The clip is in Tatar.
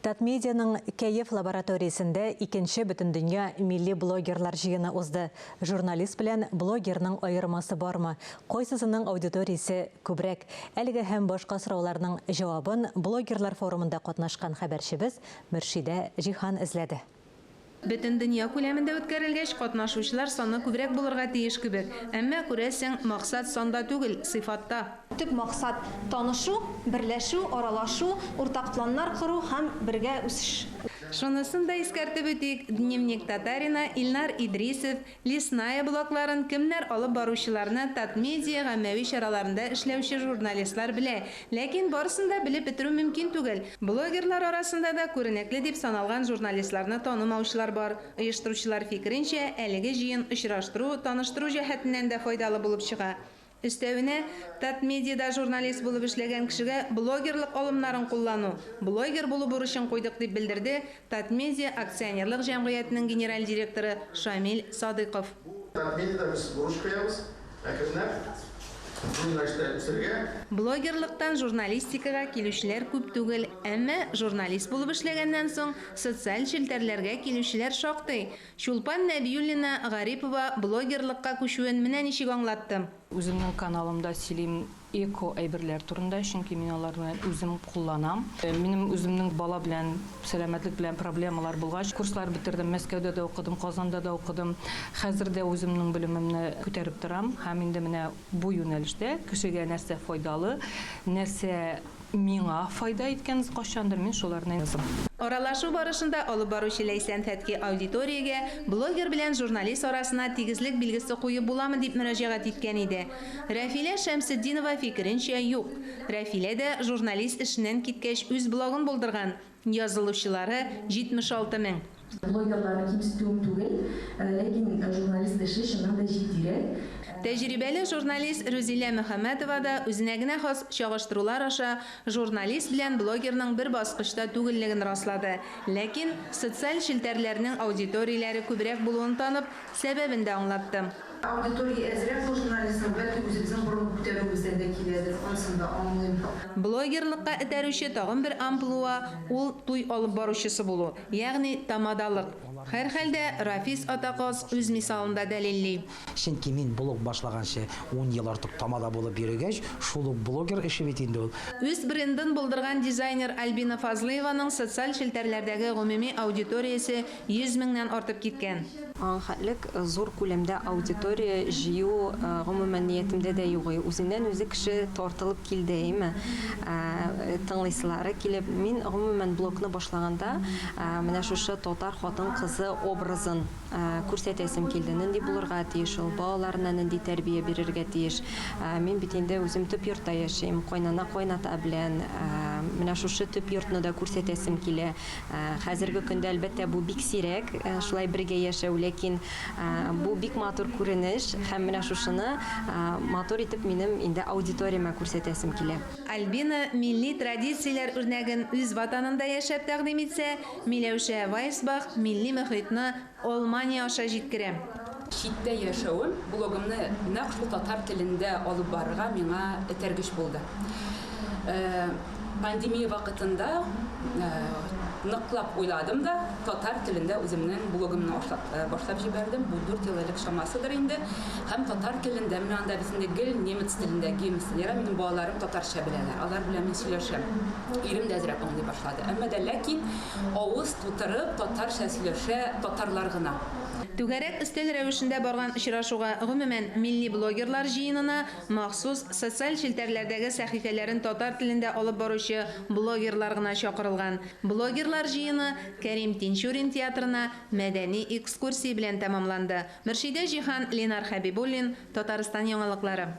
Татмедианың Кәеф лабораториясендә икенче Бөтендөнья милли блогерлар җыены узды. Журналист белән блогерның аермасы бармы? Кайсысының аудиториясе күбрәк? Әлеге һәм башка сорауларның җавабын блогерлар форумында катнашкан хәбәрчебез Мөршидә Җиһан эзләде. Бөтендөнья күләмендә үткәрелгәч, катнашучылар саны күбрәк булырга тиеш кебек. Әмма, күрәсең, максат санда түгел, сыйфатта. Төп максат, танышу, берләшү, аралашу, уртак планнар кору һәм бергә үсеш. Шунысын да искәртеп үтик, Дневник татарина, Илнар Идрисов, Лесная блогларын кемнәр алып баручыларны Татмедиа гаммәви чараларында эшләүче журналистлар белә. Ләкин барысын да белеп бетерү мөмкин түгел. Блогерлар арасында да күренекле дип саналган журналистларны танымаучылар бар. Оештыручылар фикеренчә, әлеге җыен очраштыру, таныштыру җәһәтеннән дә файдалы булып чыга. Өстәвенә, Татмедиада журналист булып эшләгән кешегә блогерлык алымнарын куллану, блогер булу бурычын куйдык, дип белдерде Татмедиа акционерлык җәмгыятенең генераль директоры Шамил Садыйков. Татмедиада без бурыч куябыз, әкренләп бу юнәлештә үсәргә. Блогерлыктан журналистикага килүчеләр күп түгел, әмма журналист булып эшләгәннән соң социаль челтәрләргә килүчеләр шактый. Чулпан Нәбиуллина Гарипова блогерлыкка күчүен менә ничек аңлатты. Үземнең каналымда сөйлим эко әйберләр турында, чөнки мин аларны үзем кулланам. Минем үземнең бала белән, сәламәтлек белән проблемалар булгач, курслар бетердем, Мәскәүдә дә укыдым, Казанда да укыдым. Хәзер дә үземнең белемемне күтәреп торам һәм инде менә бу юнәлештә кешегә нәрсә файдалы, нәрсә Миңа файда иткән кайчандыр, мин шуларны язам. Аралашу барышында алып баручы Ләйсән Фәтхи аудиториягә блогер белән журналист арасына тигезлек билгесе куеп буламы дип мөрәҗәгать иткән иде. Рәфилә Шәмсетдинова фикеренчә, юк. Рәфилә дә журналист эшеннән киткәч үз блогын булдырган. Язылучылары, 76 мең. Блогерларны кимсетүем түгел, ләкин журналист эше чыннан да җитдирәк. Тәҗрибәле журналист Рүзилә Мөхәммәтова да үзенә генә хас чагыштырулар аша журналист белән блогерның бер баскычта түгеллеген раслады. Ләкин социаль челтәрләрнең аудиторияләре күбрәк булуын танып, сәбәбен дә аңлатты. Аудитория әзрәк бу журналистның, бәлки үзебезнең борын күтәрүебездән дә киләдер, анысын да аңлыйм. Блогерлыкка этәрүче тагын бер амплуа, ул туй алып баручысы булу, ягъни тамадалык. Һәрхәлдә, Рафис Атаказ үз мисалында дәлилли. Чөнки мин блог башлаганчы ун ел артык тамада булып йөрегәч, шул ук блогер эше бит инде ул. Үз брендын булдырган дизайнер Альбина Фазлыеваның социаль челтәрләрдәге гомуми аудиториясе 100 меңнән артып киткән. Аң хәтлек зур күләмдә аудитория җыю, гомумән, ниятемдә дә юк и. Үзеннән-үзе кеше тартылып килде, әйеме? Тыңлыйсылары килеп. Мин, гомумән, блогны башлаганда, менә шушы татар хатын-кызы образын күрсәтәсем килде. Нинди булырга тиеш ул, балаларына нинди тәрбия бирергә тиеш. Мин бит инде үзем төп йортта яшим, кайнана-кайната белән. Менә шушы төп йортны да күрсәтәсем килә. Хәзерге көндә, әлбәттә, бу бик сирәк, шулай бергә яшәү, ләкин бу бик матур күренеш һәм менә шушыны матур итеп минем инде аудиториямә күрсәтәсем килә. Альбина милли традицияләр үрнәген үз ватанында яшәп тәкъдим итсә, Миләүшә Вайсбах милли мөхитны Алмания аша җиткерә. Читтә яшәвем блогымны нәкъ шул татар телендә алып барырга миңа этәргеч булды. Пандемия вакытында ныклап уйладым да, татар телендә үземнең блогымны башлап җибәрдем. Бу дүрт ел элек чамасыдыр инде. Һәм татар телендә, менә анда без инде гел немец телендә гимс. Ярар, минем балаларым татарча беләләр, алар белән мин сөйләшәм. Ирем дә әзрәк аңлый башлады. Әмма дә ләкин авыз тутырып татарча сөйләшә татарлар гына. Түгәрәк өстәл рәвешендә барган очрашуга, гомумән, милли блогерлар җыенына махсус социаль челтәрләрдәге сәхифәләрен татар телендә алып баручы блогерлар гына чакырылган. Блогерлар җыены Кәрим Тинчурин театрына мәдәни экскурсия белән тәмамланды. Мөршидә Җиһан, Ленар Хәбибуллин, Татарстан яңалыклары.